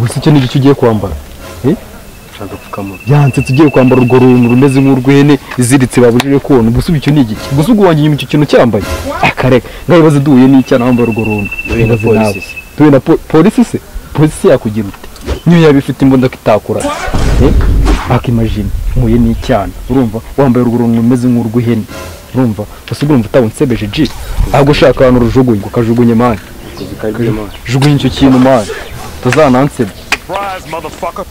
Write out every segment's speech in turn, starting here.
Gusa icyo ni icyo ugiye kwambara. Yanse tugiye kwambara urwo runtu rumeze nk'urwene iziritse babujije kona. Gusa icyo ni igiki? Gusa ubwo wanjye icyo kintu cyambaye. Akareka. Ngabibaze duhuye n'icyana wambara urwo runtu. Duhuye na polisi. Duhuye na polisi se? Polisi yakugira ute? Niyo yaba ifite imbunda itakura. Akimagine muye n'icyana. Urumva wambaye urwo runtu rumeze nk'urw'ihene. Urumva gusa urumva utabunsebeje G. Ahubwo ushaka ahantu urujugunye ukajugunye man. Jugunye icyo kintu man. Tazanansebye. Surprise motherfucker.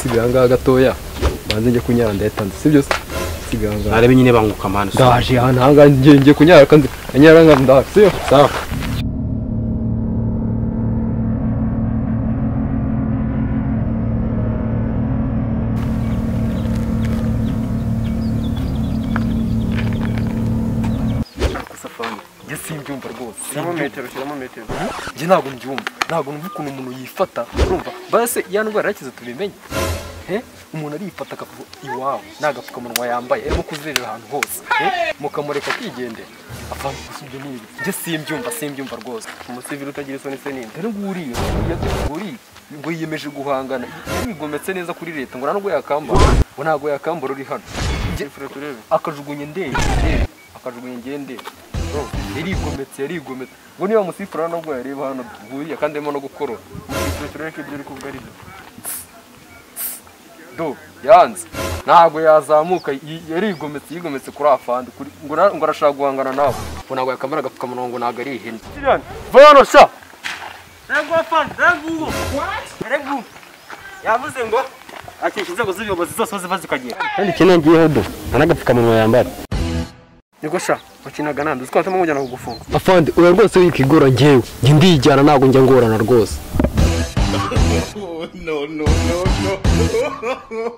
Siga ngaha gatoya banze nje kunyara ndayatanze sibyo se siga ngaha arebe nyine banguka man ndaje hano hanga nje kunyara kandi anyara nga ndaje sibyo sawa. Njye simbyumva rwose. Shyiramo metero, shyiramo metero. Njye ntabwo mbyumva. Ntabwo numva ukuntu umuntu yifata, urumva? Base ya ndwara yarakize tubimenye. Umuntu arifata akavuga iwawe nta gapfukamunwa yambaye arimo kuzerera ahantu hose. Mukamureka akigendera. Avanga gusa ibyo ni ibi. Njye simbyumva, simbyumva rwose. Umusivili utagira isoni se ninde? Dore nguriye, nguriye ngo yiyemeje guhangana. Yigometse neza kuri leta ngo ntabwo yakambara. Ngo ntabwo yakambara uri hano. Njye turebe. Akajugunye ndende, akajugunye ngende. Yarigometse yarigometse ngo niba musifura nubwo yareba hano duhuriye kandi arimo no gukorora tureke ibyo uri kuvuga ari byo do yanze ntabwo yazamuka yarigometse yigometse kuri afandi ngo arashaka guhangana nawe ngo ntabwo yakamara agapfukamunwa ngo ntabwo ari ihene. Vano sha rengo afandi rengo rengo yavuze ngo akisha inzego z'ubuyobozi zose ziva zikagera kandi ikintu ngiyeho do nta n'agapfukamunwa yambara. Niko sha wakinaga nande uziko atuma mujyana kugufunga. Afandi oya rwose wikigora ngewe nge ndijyana ntabwo njya ngorana rwose. No no no no.